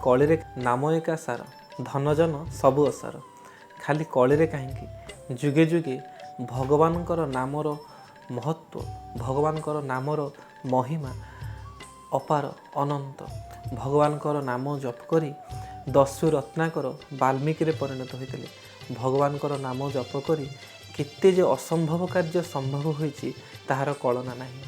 କଳିରେ ନାମ ଏକା ସାର, ଧନଜନ ସବୁ ଅସାର। ଖାଲି କଳିରେ କାହିଁକି, ଯୁଗେ ଯୁଗେ ଭଗବାନଙ୍କର ନାମର ମହତ୍ଵ, ଭଗବାନଙ୍କର ନାମର ମହିମା ଅପାର ଅନନ୍ତ। ଭଗବାନଙ୍କର ନାମ ଜପ କରି ଦସ୍ୟୁ ରତ୍ନାକର ବାଲ୍ମୀକିରେ ପରିଣତ ହୋଇଥିଲେ। ଭଗବାନଙ୍କର ନାମ ଜପ କରି କେତେ ଯେ ଅସମ୍ଭବ କାର୍ଯ୍ୟ ସମ୍ଭବ ହୋଇଛି, ତାହାର କଳନା ନାହିଁ।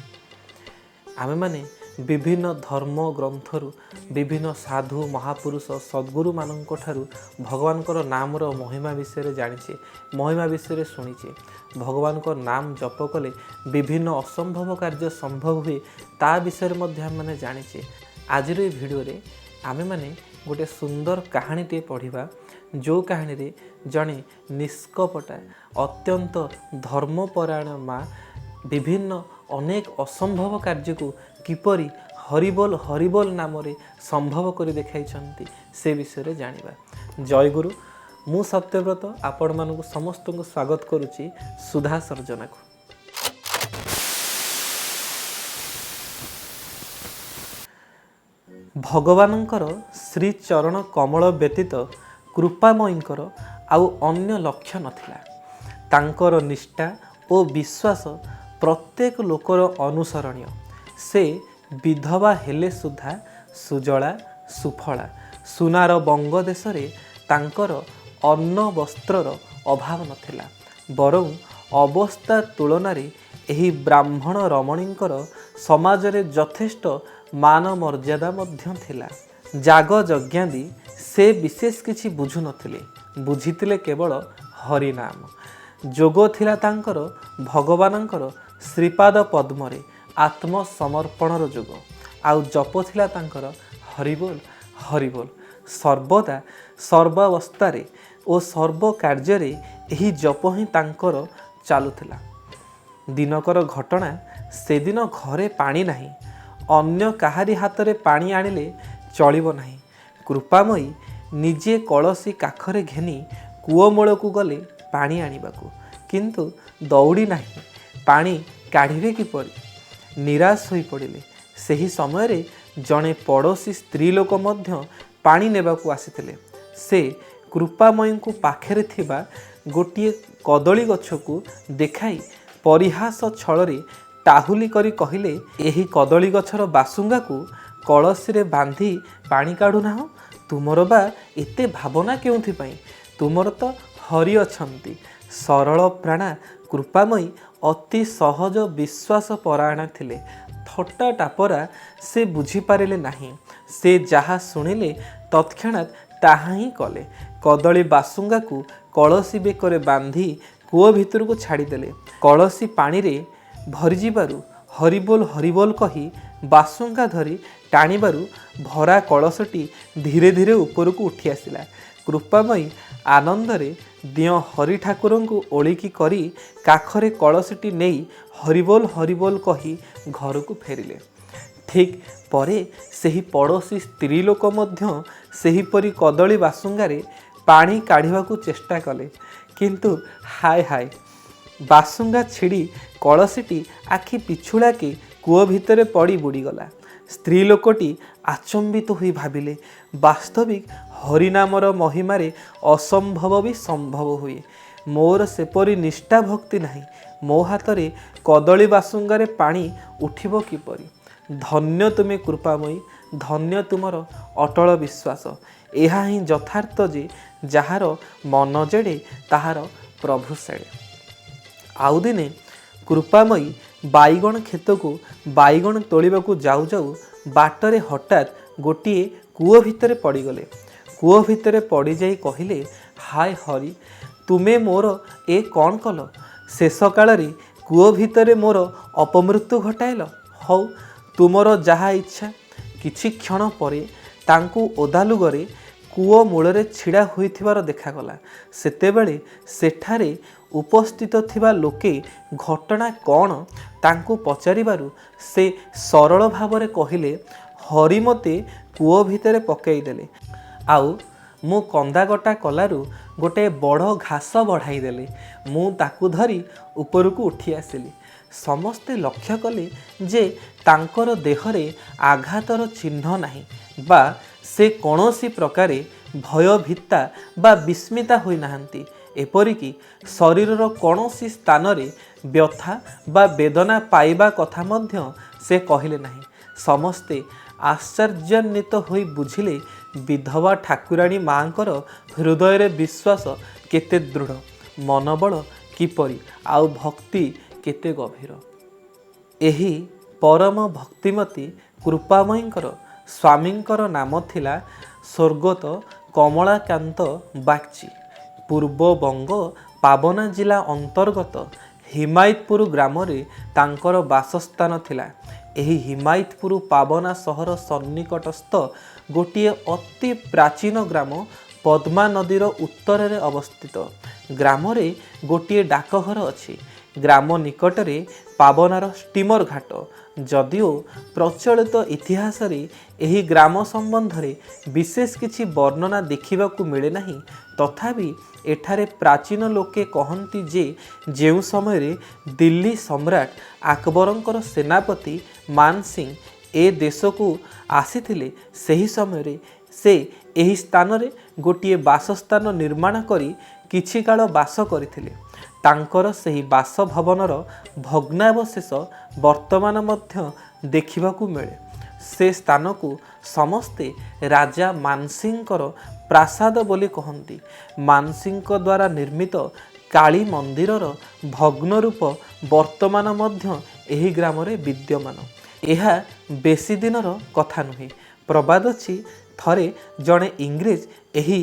ଆମେମାନେ ବିଭିନ୍ନ ଧର୍ମ ଗ୍ରନ୍ଥରୁ, ବିଭିନ୍ନ ସାଧୁ ମହାପୁରୁଷ ସଦ୍ଗୁରୁମାନଙ୍କ ଠାରୁ ଭଗବାନଙ୍କର ନାମର ମହିମା ବିଷୟରେ ଜାଣିଛେ, ମହିମା ବିଷୟରେ ଶୁଣିଛେ। ଭଗବାନଙ୍କ ନାମ ଜପ କଲେ ବିଭିନ୍ନ ଅସମ୍ଭବ କାର୍ଯ୍ୟ ସମ୍ଭବ ହୁଏ, ତା ବିଷୟରେ ମଧ୍ୟ ଆମେମାନେ ଜାଣିଛେ। ଆଜିର ଏ ଭିଡ଼ିଓରେ ଆମେମାନେ ଗୋଟେ ସୁନ୍ଦର କାହାଣୀଟିଏ ପଢ଼ିବା, ଯେଉଁ କାହାଣୀରେ ଜଣେ ନିଷ୍କପଟା ଅତ୍ୟନ୍ତ ଧର୍ମପରାୟଣ ମା ବିଭିନ୍ନ ଅନେକ ଅସମ୍ଭବ କାର୍ଯ୍ୟକୁ କିପରି ହରିବୋଲ ହରିବୋଲ ନାମରେ ସମ୍ଭବ କରି ଦେଖାଇଛନ୍ତି, ସେ ବିଷୟରେ ଜାଣିବା। ଜୟଗୁରୁ। ମୁଁ ସତ୍ୟବ୍ରତ ଆପଣମାନଙ୍କୁ ସମସ୍ତଙ୍କୁ ସ୍ୱାଗତ କରୁଛି ସୁଧା ସର୍ଜନାକୁ। ଭଗବାନଙ୍କର ଶ୍ରୀଚରଣ କମଳ ବ୍ୟତୀତ କୃପାମୟୀଙ୍କର ଆଉ ଅନ୍ୟ ଲକ୍ଷ୍ୟ ନଥିଲା। ତାଙ୍କର ନିଷ୍ଠା ଓ ବିଶ୍ୱାସ ପ୍ରତ୍ୟେକ ଲୋକର ଅନୁସରଣୀୟ। ସେ ବିଧବା ହେଲେ ସୁଦ୍ଧା ସୁଜଳା ସୁଫଳା ସୁନାର ବଙ୍ଗଦେଶରେ ତାଙ୍କର ଅନ୍ନ ବସ୍ତ୍ରର ଅଭାବ ନଥିଲା, ବରଂ ଅବସ୍ଥା ତୁଳନାରେ ଏହି ବ୍ରାହ୍ମଣ ରମଣୀଙ୍କର ସମାଜରେ ଯଥେଷ୍ଟ ମାନ ମର୍ଯ୍ୟାଦା ମଧ୍ୟ ଥିଲା। ଯାଗ ଯଜ୍ଞାଦି ସେ ବିଶେଷ କିଛି ବୁଝୁନଥିଲେ, ବୁଝିଥିଲେ କେବଳ ହରିନାମ। ଯୋଗ ଥିଲା ତାଙ୍କର ଭଗବାନଙ୍କର ଶ୍ରୀପାଦ ପଦ୍ମରେ ଆତ୍ମସମର୍ପଣର ଯୋଗ, ଆଉ ଜପ ଥିଲା ତାଙ୍କର ହରିବୋଲ ହରିବୋଲ। ସର୍ବଦା ସର୍ବାବସ୍ଥାରେ ଓ ସର୍ବ କାର୍ଯ୍ୟରେ ଏହି ଜପ ହିଁ ତାଙ୍କର ଚାଲୁଥିଲା। ଦିନକର ଘଟଣା। ସେଦିନ ଘରେ ପାଣି ନାହିଁ। ଅନ୍ୟ କାହାରି ହାତରେ ପାଣି ଆଣିଲେ ଚଳିବ ନାହିଁ। କୃପାମୟୀ ନିଜେ କଳସୀ କାଖରେ ଘେନି କୂଅମୂଳକୁ ଗଲେ ପାଣି ଆଣିବାକୁ। କିନ୍ତୁ ଦଉଡ଼ି ନାହିଁ, ପାଣି କାଢ଼ିବେ କିପରି? ନିରାଶ ହୋଇପଡ଼ିଲେ। ସେହି ସମୟରେ ଜଣେ ପଡ଼ୋଶୀ ସ୍ତ୍ରୀ ଲୋକ ମଧ୍ୟ ପାଣି ନେବାକୁ ଆସିଥିଲେ। ସେ କୃପାମୟୀଙ୍କୁ ପାଖରେ ଥିବା ଗୋଟିଏ କଦଳୀ ଗଛକୁ ଦେଖାଇ ପରିହାସ ଛଳରେ ଟାହୁଲି କରି କହିଲେ, "ଏହି କଦଳୀ ଗଛର ବାସୁଙ୍ଗାକୁ କଳସୀରେ ବାନ୍ଧି ପାଣି କାଢ଼ୁନାହଁ? ତୁମର ବା ଏତେ ଭାବନା କେଉଁଥିପାଇଁ? ତୁମର ତ ହରି ଅଛନ୍ତି।" ସରଳ ପ୍ରାଣା କୃପାମୟୀ ଅତି ସହଜ ବିଶ୍ୱାସ ପରାୟଣା ଥିଲେ। ଥଟ୍ଟା ଟାପରା ସେ ବୁଝିପାରିଲେ ନାହିଁ। ସେ ଯାହା ଶୁଣିଲେ, ତତ୍କ୍ଷଣାତ୍ ତାହା ହିଁ କଲେ। କଦଳୀ ବାସୁଙ୍ଗାକୁ କଳସୀ ବେକରେ ବାନ୍ଧି କୂଅ ଭିତରକୁ ଛାଡ଼ିଦେଲେ। କଳସୀ ପାଣିରେ ଭରିଯିବାରୁ ହରିବୋଲ ହରିବୋଲ କହି ବାସୁଙ୍ଗା ଧରି ଟାଣିବାରୁ ଭରା କଳସଟି ଧୀରେ ଧୀରେ ଉପରକୁ ଉଠି ଆସିଲା। କୃପାମୟୀ ଆନନ୍ଦରେ ଦିଅଁ ହରି ଠାକୁରଙ୍କୁ ଓଳିକି କରି କାଖରେ କଳସୀଟି ନେଇ ହରିବୋଲ ହରିବୋଲ କହି ଘରକୁ ଫେରିଲେ। ଠିକ୍ ପରେ ସେହି ପଡ଼ୋଶୀ ସ୍ତ୍ରୀ ଲୋକ ମଧ୍ୟ ସେହିପରି କଦଳୀ ବାସୁଙ୍ଗାରେ ପାଣି କାଢ଼ିବାକୁ ଚେଷ୍ଟା କଲେ। କିନ୍ତୁ ହାୟ ହାୟ, ବାସୁଙ୍ଗା ଛିଡ଼ି କଳସୀଟି ଆଖି ପିଛୁଳାକେ କୂଅ ଭିତରେ ପଡ଼ି ବୁଡ଼ିଗଲା। ସ୍ତ୍ରୀ ଲୋକଟି ଆଚମ୍ବିତ ହୋଇ ଭାବିଲେ, ବାସ୍ତବିକ ହରିନାମର ମହିମାରେ ଅସମ୍ଭବ ବି ସମ୍ଭବ ହୁଏ। ମୋର ସେପରି ନିଷ୍ଠା ଭକ୍ତି ନାହିଁ। ମୋ ହାତରେ କଦଳୀ ବାସୁଙ୍ଗାରେ ପାଣି ଉଠିବ କିପରି? ଧନ୍ୟ ତୁମେ କୃପାମୟୀ, ଧନ୍ୟ ତୁମର ଅଟଳ ବିଶ୍ୱାସ। ଏହା ହିଁ ଯଥାର୍ଥ ଯେ ଯାହାର ମନ ଯେଡ଼େ, ତାହାର ପ୍ରଭୁ ସେଡ଼େ। ଆଉ ଦିନେ କୃପାମୟୀ ବାଇଗଣ କ୍ଷେତକୁ ବାଇଗଣ ତୋଳିବାକୁ ଯାଉ ଯାଉ ବାଟରେ ହଠାତ୍ ଗୋଟିଏ କୂଅ ଭିତରେ ପଡ଼ିଗଲେ। କୂଅ ଭିତରେ ପଡ଼ିଯାଇ କହିଲେ, "ହାୟ ହରି, ତୁମେ ମୋର ଏ କ'ଣ କଲ? ଶେଷ କାଳରେ କୂଅ ଭିତରେ ମୋର ଅପମୃତ୍ୟୁ ଘଟାଇଲ। ହଉ, ତୁମର ଯାହା ଇଚ୍ଛା।" କିଛି କ୍ଷଣ ପରେ ତାଙ୍କୁ ଓଦାଲୁଗରେ କୂଅ ମୂଳରେ ଛିଡ଼ା ହୋଇଥିବାର ଦେଖାଗଲା। ସେତେବେଳେ ସେଠାରେ ଉପସ୍ଥିତ ଥିବା ଲୋକେ ଘଟଣା କ'ଣ ତାଙ୍କୁ ପଚାରିବାରୁ ସେ ସରଳ ଭାବରେ କହିଲେ, "ହରି ମୋତେ କୂଅ ଭିତରେ ପକାଇଦେଲେ, ଆଉ ମୁଁ କନ୍ଦାକଟା କଲାରୁ ଗୋଟାଏ ବଡ଼ ଘାସ ବଢ଼ାଇ ଦେଲେ। ମୁଁ ତାକୁ ଧରି ଉପରକୁ ଉଠି ଆସିଲି।" ସମସ୍ତେ ଲକ୍ଷ୍ୟ କଲେ ଯେ ତାଙ୍କର ଦେହରେ ଆଘାତର ଚିହ୍ନ ନାହିଁ ବା ସେ କୌଣସି ପ୍ରକାରେ ଭୟଭୀତା ବା ବିସ୍ମିତା ହୋଇନାହାନ୍ତି। ଏପରିକି ଶରୀରର କୌଣସି ସ୍ଥାନରେ ବ୍ୟଥା ବା ବେଦନା ପାଇବା କଥା ମଧ୍ୟ ସେ କହିଲେ ନାହିଁ। ସମସ୍ତେ ଆଶ୍ଚର୍ଯ୍ୟାନ୍ୱିତ ହୋଇ ବୁଝିଲେ, ବିଧବା ଠାକୁରାଣୀ ମାଆଙ୍କର ହୃଦୟରେ ବିଶ୍ୱାସ କେତେ ଦୃଢ଼, ମନୋବଳ କିପରି ଆଉ ଭକ୍ତି କେତେ ଗଭୀର। ଏହି ପରମ ଭକ୍ତିମତୀ କୃପାମୟୀଙ୍କର ସ୍ୱାମୀଙ୍କର ନାମ ଥିଲା ସ୍ୱର୍ଗତ କମଳାକାନ୍ତ ବାଗ୍ଚୀ। ପୂର୍ବବଙ୍ଗ ପାବନା ଜିଲ୍ଲା ଅନ୍ତର୍ଗତ ହିମାୟତପୁର ଗ୍ରାମରେ ତାଙ୍କର ବାସସ୍ଥାନ ଥିଲା। ଏହି ହିମାୟତପୁର ପାବନା ସହର ସନ୍ନିକଟସ୍ଥ ଗୋଟିଏ ଅତି ପ୍ରାଚୀନ ଗ୍ରାମ ପଦ୍ମା ନଦୀର ଉତ୍ତରରେ ଅବସ୍ଥିତ। ଗ୍ରାମରେ ଗୋଟିଏ ଡାକଘର ଅଛି। ଗ୍ରାମ ନିକଟରେ ପାବନାର ଷ୍ଟିମର ଘାଟ। ଯଦିଓ ପ୍ରଚଳିତ ଇତିହାସରେ ଏହି ଗ୍ରାମ ସମ୍ବନ୍ଧରେ ବିଶେଷ କିଛି ବର୍ଣ୍ଣନା ଦେଖିବାକୁ ମିଳେ ନାହିଁ, ତଥାପି ଏଠାରେ ପ୍ରାଚୀନ ଲୋକେ କହନ୍ତି ଯେ ଯେଉଁ ସମୟରେ ଦିଲ୍ଲୀ ସମ୍ରାଟ ଆକବରଙ୍କର ସେନାପତି ମାନ ସିଂ ଏ ଦେଶକୁ ଆସିଥିଲେ, ସେହି ସମୟରେ ସେ ଏହି ସ୍ଥାନରେ ଗୋଟିଏ ବାସସ୍ଥାନ ନିର୍ମାଣ କରି କିଛି କାଳ ବାସ କରିଥିଲେ। ତାଙ୍କର ସେହି ବାସଭବନର ଭଗ୍ନାବଶେଷ ବର୍ତ୍ତମାନ ମଧ୍ୟ ଦେଖିବାକୁ ମିଳେ। ସେ ସ୍ଥାନକୁ ସମସ୍ତେ ରାଜା ମାନସିଂଙ୍କର ପ୍ରାସାଦ ବୋଲି କହନ୍ତି। ମାନସିଂଙ୍କ ଦ୍ୱାରା ନିର୍ମିତ କାଳୀ ମନ୍ଦିରର ଭଗ୍ନ ରୂପ ବର୍ତ୍ତମାନ ମଧ୍ୟ ଏହି ଗ୍ରାମରେ ବିଦ୍ୟମାନ। ଏହା ବେଶୀ ଦିନର କଥା ନୁହେଁ। ପ୍ରବାଦ ଅଛି, ଥରେ ଜଣେ ଇଂରେଜ ଏହି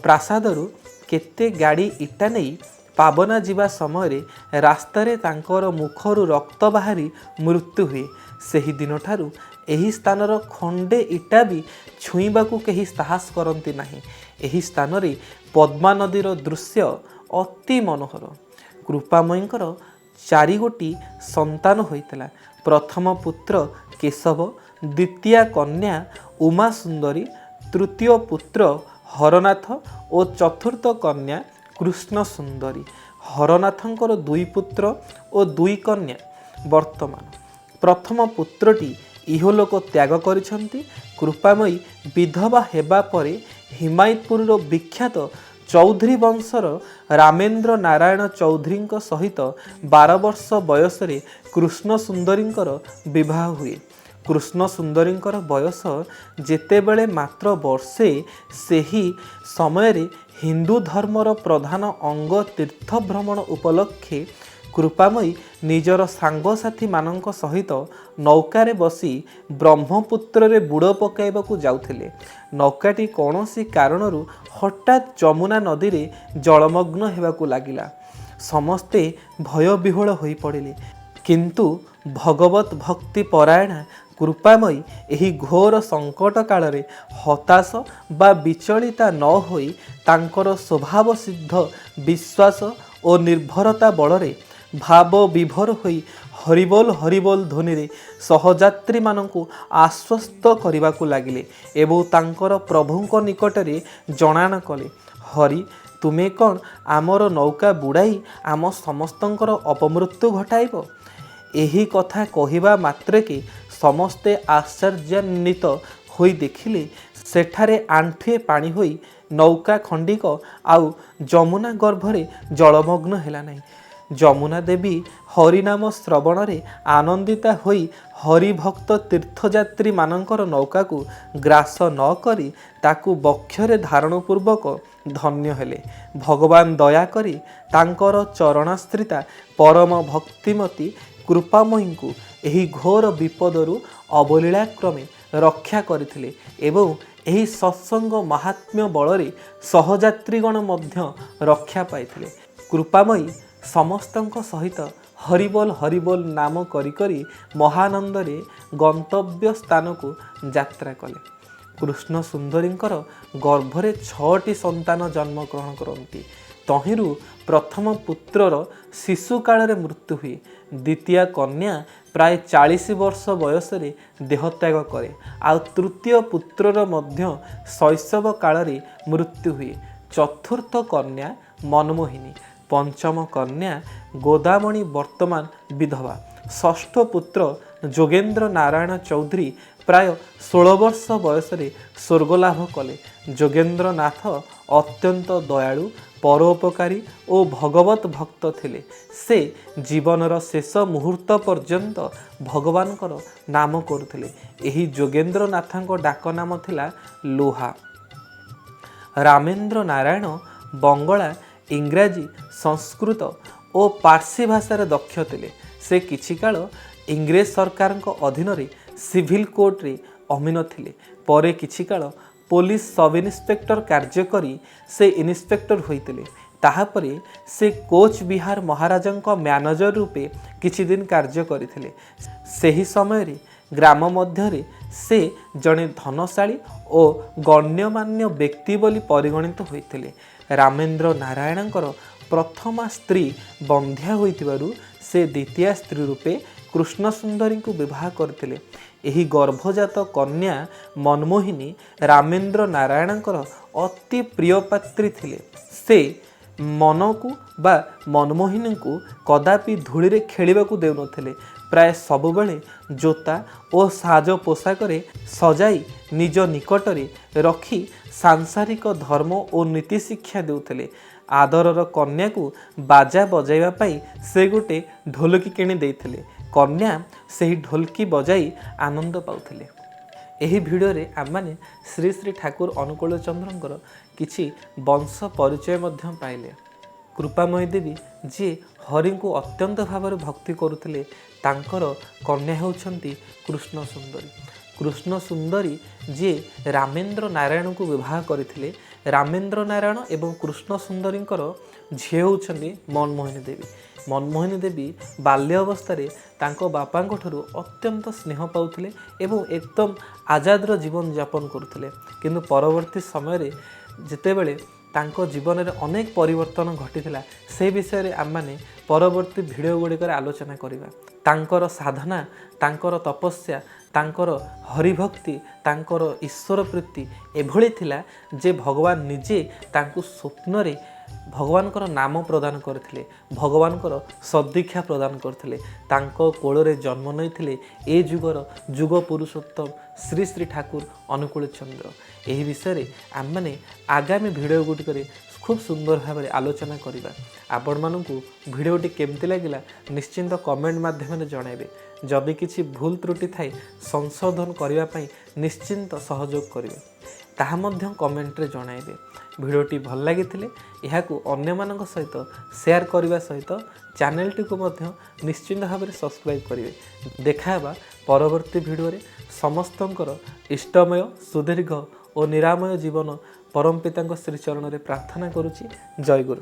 ପ୍ରାସାଦରୁ କେତେ ଗାଡ଼ି ଇଟା ନେଇ ପାବନା ଯିବା ସମୟରେ ରାସ୍ତାରେ ତାଙ୍କର ମୁଖରୁ ରକ୍ତ ବାହାରି ମୃତ୍ୟୁ ହୁଏ। ସେହି ଦିନଠାରୁ ଏହି ସ୍ଥାନର ଖଣ୍ଡେ ଇଟା ବି ଛୁଇଁବାକୁ କେହି ସାହସ କରନ୍ତି ନାହିଁ। ଏହି ସ୍ଥାନରେ ପଦ୍ମା ନଦୀର ଦୃଶ୍ୟ ଅତି ମନୋହର। କୃପାମୟୀଙ୍କର ଚାରିଗୋଟି ସନ୍ତାନ ହୋଇଥିଲା। ପ୍ରଥମ ପୁତ୍ର କେଶବ, ଦ୍ୱିତୀୟା କନ୍ୟା ଉମା ସୁନ୍ଦରୀ, ତୃତୀୟ ପୁତ୍ର ହରନାଥ ଓ ଚତୁର୍ଥ କନ୍ୟା କୃଷ୍ଣ ସୁନ୍ଦରୀ। ହରନାଥଙ୍କର ଦୁଇ ପୁତ୍ର ଓ ଦୁଇ କନ୍ୟା ବର୍ତ୍ତମାନ। ପ୍ରଥମ ପୁତ୍ରଟି ଇହଲୋକ ତ୍ୟାଗ କରିଛନ୍ତି। କୃପାମୟୀ ବିଧବା ହେବା ପରେ ହିମାୟତପୁରର ବିଖ୍ୟାତ ଚୌଧୁରୀ ବଂଶର ରାମେନ୍ଦ୍ର ନାରାୟଣ ଚୌଧୁରୀଙ୍କ ସହିତ 12 ବର୍ଷ ବୟସରେ କୃଷ୍ଣ ସୁନ୍ଦରୀଙ୍କର ବିବାହ ହୁଏ। କୃଷ୍ଣ ସୁନ୍ଦରୀଙ୍କର ବୟସ ଯେତେବେଳେ ମାତ୍ର ବର୍ଷେ, ସେହି ସମୟରେ ହିନ୍ଦୁ ଧର୍ମର ପ୍ରଧାନ ଅଙ୍ଗ ତୀର୍ଥ ଭ୍ରମଣ ଉପଲକ୍ଷେ କୃପାମୟୀ ନିଜର ସାଙ୍ଗସାଥୀମାନଙ୍କ ସହିତ ନୌକାରେ ବସି ବ୍ରହ୍ମପୁତ୍ରରେ ବୁଡ଼ ପକାଇବାକୁ ଯାଉଥିଲେ। ନୌକାଟି କୌଣସି କାରଣରୁ ହଠାତ୍ ଯମୁନା ନଦୀରେ ଜଳମଗ୍ନ ହେବାକୁ ଲାଗିଲା। ସମସ୍ତେ ଭୟବିହ୍ୱଳ ହୋଇପଡ଼ିଲେ। କିନ୍ତୁ ଭଗବତ ଭକ୍ତି ପରାୟଣା କୃପାମୟୀ ଏହି ଘୋର ସଙ୍କଟ କାଳରେ ହତାଶ ବା ବିଚଳିତା ନ ହୋଇ ତାଙ୍କର ସ୍ୱଭାବସିଦ୍ଧ ବିଶ୍ୱାସ ଓ ନିର୍ଭରତା ବଳରେ ଭାବ ବିଭୋର ହୋଇ ହରିବୋଲ ହରିବୋଲ ଧ୍ୱନିରେ ସହଯାତ୍ରୀମାନଙ୍କୁ ଆଶ୍ୱସ୍ତ କରିବାକୁ ଲାଗିଲେ ଏବଂ ତାଙ୍କର ପ୍ରଭୁଙ୍କ ନିକଟରେ ଜଣାଣ କଲେ, ହରି, ତୁମେ କ'ଣ ଆମର ନୌକା ବୁଡ଼ାଇ ଆମ ସମସ୍ତଙ୍କର ଅପମୃତ୍ୟୁ ଘଟାଇବ? ଏହି କଥା କହିବା ମାତ୍ରକେ ସମସ୍ତେ ଆଶ୍ଚର୍ଯ୍ୟାନ୍ୱିତ ହୋଇ ଦେଖିଲେ, ସେଠାରେ ଆଣ୍ଠୁଏ ପାଣି ହୋଇ ନୌକା ଖଣ୍ଡିକ ଆଉ ଯମୁନା ଗର୍ଭରେ ଜଳମଗ୍ନ ହେଲା ନାହିଁ। ଯମୁନା ଦେବୀ ହରିନାମ ଶ୍ରବଣରେ ଆନନ୍ଦିତା ହୋଇ ହରିଭକ୍ତ ତୀର୍ଥଯାତ୍ରୀମାନଙ୍କର ନୌକାକୁ ଗ୍ରାସ ନ କରି ତାକୁ ବକ୍ଷରେ ଧାରଣ ପୂର୍ବକ ଧନ୍ୟ ହେଲେ। ଭଗବାନ ଦୟାକରି ତାଙ୍କର ଚରଣାଶ୍ରିତା ପରମ ଭକ୍ତିମତୀ କୃପାମୟୀଙ୍କୁ ଏହି ଘୋର ବିପଦରୁ ଅବଲୀଳାକ୍ରମେ ରକ୍ଷା କରିଥିଲେ ଏବଂ ଏହି ସତ୍ସଙ୍ଗ ମାହାତ୍ମ୍ୟ ବଳରେ ସହଯାତ୍ରୀଗଣ ମଧ୍ୟ ରକ୍ଷା ପାଇଥିଲେ। କୃପାମୟୀ ସମସ୍ତଙ୍କ ସହିତ ହରିବୋଲ ହରିବୋଲ ନାମ କରି କରି ମହାନନ୍ଦରେ ଗନ୍ତବ୍ୟ ସ୍ଥାନକୁ ଯାତ୍ରା କଲେ। କୃଷ୍ଣ ସୁନ୍ଦରୀଙ୍କର ଗର୍ଭରେ ଛଅଟି ସନ୍ତାନ ଜନ୍ମଗ୍ରହଣ କରନ୍ତି। ତହିଁରୁ ପ୍ରଥମ ପୁତ୍ରର ଶିଶୁକାଳରେ ମୃତ୍ୟୁ ହୁଏ। ଦ୍ୱିତୀୟ କନ୍ୟା ପ୍ରାୟ 40 ବର୍ଷ ବୟସରେ ଦେହତ୍ୟାଗ କରେ। ଆଉ ତୃତୀୟ ପୁତ୍ରର ମଧ୍ୟ ଶୈଶବ କାଳରେ ମୃତ୍ୟୁ ହୁଏ। ଚତୁର୍ଥ କନ୍ୟା ମନମୋହିନୀ, ପଞ୍ଚମ କନ୍ୟା ଗୋଦାମଣୀ ବର୍ତ୍ତମାନ ବିଧବା। ଷଷ୍ଠ ପୁତ୍ର ଯୋଗେନ୍ଦ୍ର ନାରାୟଣ ଚୌଧୁରୀ ପ୍ରାୟ 16 ବର୍ଷ ବୟସରେ ସ୍ୱର୍ଗଲାଭ କଲେ। ଯୋଗେନ୍ଦ୍ରନାଥ ଅତ୍ୟନ୍ତ ଦୟାଳୁ, ପରୋପକାରୀ ଓ ଭଗବତ ଭକ୍ତ ଥିଲେ। ସେ ଜୀବନର ଶେଷ ମୁହୂର୍ତ୍ତ ପର୍ଯ୍ୟନ୍ତ ଭଗବାନଙ୍କର ନାମ କରୁଥିଲେ। ଏହି ଯୋଗେନ୍ଦ୍ରନାଥଙ୍କ ଡାକ ନାମ ଥିଲା ଲୋହା। ରାମେନ୍ଦ୍ର ନାରାୟଣ ବଙ୍ଗଳା, ଇଂରାଜୀ, ସଂସ୍କୃତ ଓ ପାର୍ସୀ ଭାଷାରେ ଦକ୍ଷ ଥିଲେ। ସେ କିଛି କାଳ ଇଂରେଜ ସରକାରଙ୍କ ଅଧୀନରେ ସିଭିଲ କୋର୍ଟରେ ଅମୀନ ଥିଲେ। ପରେ କିଛି କାଳ ପୋଲିସ ସବ୍ ଇନ୍ସପେକ୍ଟର କାର୍ଯ୍ୟ କରି ସେ ଇନ୍ସପେକ୍ଟର ହୋଇଥିଲେ। ତାହାପରେ ସେ କୋଚ୍ ବିହାର ମହାରାଜାଙ୍କ ମ୍ୟାନେଜର ରୂପେ କିଛି ଦିନ କାର୍ଯ୍ୟ କରିଥିଲେ। ସେହି ସମୟରେ ଗ୍ରାମ ମଧ୍ୟରେ ସେ ଜଣେ ଧନଶାଳୀ ଓ ଗଣ୍ୟମାନ୍ୟ ବ୍ୟକ୍ତି ବୋଲି ପରିଗଣିତ ହୋଇଥିଲେ। ରାମେନ୍ଦ୍ର ନାରାୟଣଙ୍କର ପ୍ରଥମା ସ୍ତ୍ରୀ ବନ୍ଧ୍ୟା ହୋଇଥିବାରୁ ସେ ଦ୍ୱିତୀୟା ସ୍ତ୍ରୀ ରୂପେ କୃଷ୍ଣ ସୁନ୍ଦରୀଙ୍କୁ ବିବାହ କରିଥିଲେ। ଏହି ଗର୍ଭଜାତ କନ୍ୟା ମନମୋହିନୀ ରାମେନ୍ଦ୍ର ନାରାୟଣଙ୍କର ଅତି ପ୍ରିୟପାତ୍ରୀ ଥିଲେ। ସେ ମନକୁ ବା ମନମୋହିନୀଙ୍କୁ କଦାପି ଧୂଳିରେ ଖେଳିବାକୁ ଦେଉନଥିଲେ। ପ୍ରାୟ ସବୁବେଳେ ଜୋତା ଓ ସାଜ ପୋଷାକରେ ସଜାଇ ନିଜ ନିକଟରେ ରଖି ସାଂସାରିକ ଧର୍ମ ଓ ନୀତି ଶିକ୍ଷା ଦେଉଥିଲେ। ଆଦରର କନ୍ୟାକୁ ବାଜା ବଜାଇବା ପାଇଁ ସେ ଗୋଟେ ଢୋଲକି କିଣି ଦେଇଥିଲେ। କନ୍ୟା ସେହି ଢୋଲକି ବଜାଇ ଆନନ୍ଦ ପାଉଥିଲେ। ଏହି ଭିଡ଼ିଓରେ ଆମମାନେ ଶ୍ରୀ ଶ୍ରୀ ଠାକୁର ଅନୁକୂଳ ଚନ୍ଦ୍ରଙ୍କର କିଛି ବଂଶ ପରିଚୟ ମଧ୍ୟ ପାଇଲେ। କୃପାମୟୀ ଦେବୀ, ଯିଏ ହରିଙ୍କୁ ଅତ୍ୟନ୍ତ ଭାବରେ ଭକ୍ତି କରୁଥିଲେ, ତାଙ୍କର କନ୍ୟା ହେଉଛନ୍ତି କୃଷ୍ଣ ସୁନ୍ଦରୀ। କୃଷ୍ଣ ସୁନ୍ଦରୀ ଯିଏ ରାମେନ୍ଦ୍ର ନାରାୟଣଙ୍କୁ ବିବାହ କରିଥିଲେ, ରାମେନ୍ଦ୍ର ନାରାୟଣ ଏବଂ କୃଷ୍ଣ ସୁନ୍ଦରୀଙ୍କର ଝିଅ ହେଉଛନ୍ତି ମନମୋହିନୀ ଦେବୀ। ମନମୋହିନୀ ଦେବୀ ବାଲ୍ୟ ଅବସ୍ଥାରେ ତାଙ୍କ ବାପାଙ୍କ ଠାରୁ ଅତ୍ୟନ୍ତ ସ୍ନେହ ପାଉଥିଲେ ଏବଂ ଏକଦମ ଆଜାଦର ଜୀବନ ଯାପନ କରୁଥିଲେ। କିନ୍ତୁ ପରବର୍ତ୍ତୀ ସମୟରେ ଯେତେବେଳେ ତାଙ୍କ ଜୀବନରେ ଅନେକ ପରିବର୍ତ୍ତନ ଘଟିଥିଲା, ସେ ବିଷୟରେ ଆମେମାନେ ପରବର୍ତ୍ତୀ ଭିଡ଼ିଓ ଗୁଡ଼ିକରେ ଆଲୋଚନା କରିବା। ତାଙ୍କର ସାଧନା, ତାଙ୍କର ତପସ୍ୟା, ତାଙ୍କର ହରିଭକ୍ତି, ତାଙ୍କର ଈଶ୍ୱର ପ୍ରୀତି ଏଭଳି ଥିଲା ଯେ ଭଗବାନ ନିଜେ ତାଙ୍କୁ ସ୍ୱପ୍ନରେ ଭଗବାନଙ୍କର ନାମ ପ୍ରଦାନ କରିଥିଲେ, ଭଗବାନଙ୍କର ସଦୀକ୍ଷା ପ୍ରଦାନ କରିଥିଲେ। ତାଙ୍କ କୋଳରେ ଜନ୍ମ ନେଇଥିଲେ ଏ ଯୁଗର ଯୁଗ ପୁରୁଷୋତ୍ତମ ଶ୍ରୀ ଶ୍ରୀ ଠାକୁର ଅନୁକୂଳ ଚନ୍ଦ୍ର। ଏହି ବିଷୟରେ ଆମେମାନେ ଆଗାମୀ ଭିଡ଼ିଓ ଗୁଡ଼ିକରେ ଖୁବ୍ ସୁନ୍ଦର ଭାବରେ ଆଲୋଚନା କରିବା। ଆପଣମାନଙ୍କୁ ଭିଡ଼ିଓଟି କେମିତି ଲାଗିଲା, ନିଶ୍ଚିନ୍ତ କମେଣ୍ଟ ମାଧ୍ୟମରେ ଜଣାଇବେ। ଯଦି କିଛି ଭୁଲ ତ୍ରୁଟି ଥାଏ, ସଂଶୋଧନ କରିବା ପାଇଁ ନିଶ୍ଚିନ୍ତ ସହଯୋଗ କରିବେ, ତାହା ମଧ୍ୟ କମେଣ୍ଟରେ ଜଣାଇବେ। ଭିଡ଼ିଓଟି ଭଲ ଲାଗିଥିଲେ ଏହାକୁ ଅନ୍ୟମାନଙ୍କ ସହିତ ସେୟାର କରିବା ସହିତ ଚ୍ୟାନେଲଟିକୁ ମଧ୍ୟ ନିଶ୍ଚିନ୍ତ ଭାବରେ ସବସ୍କ୍ରାଇବ୍ କରିବେ। ଦେଖା ହେବା ପରବର୍ତ୍ତୀ ଭିଡ଼ିଓରେ। ସମସ୍ତଙ୍କର ଇଷ୍ଟମୟ, ସୁଦୀର୍ଘ ଓ ନିରାମୟ ଜୀବନ ପରମପିତାଙ୍କ ଶ୍ରୀଚରଣରେ ପ୍ରାର୍ଥନା କରୁଛି। ଜୟ ଗୁରୁ।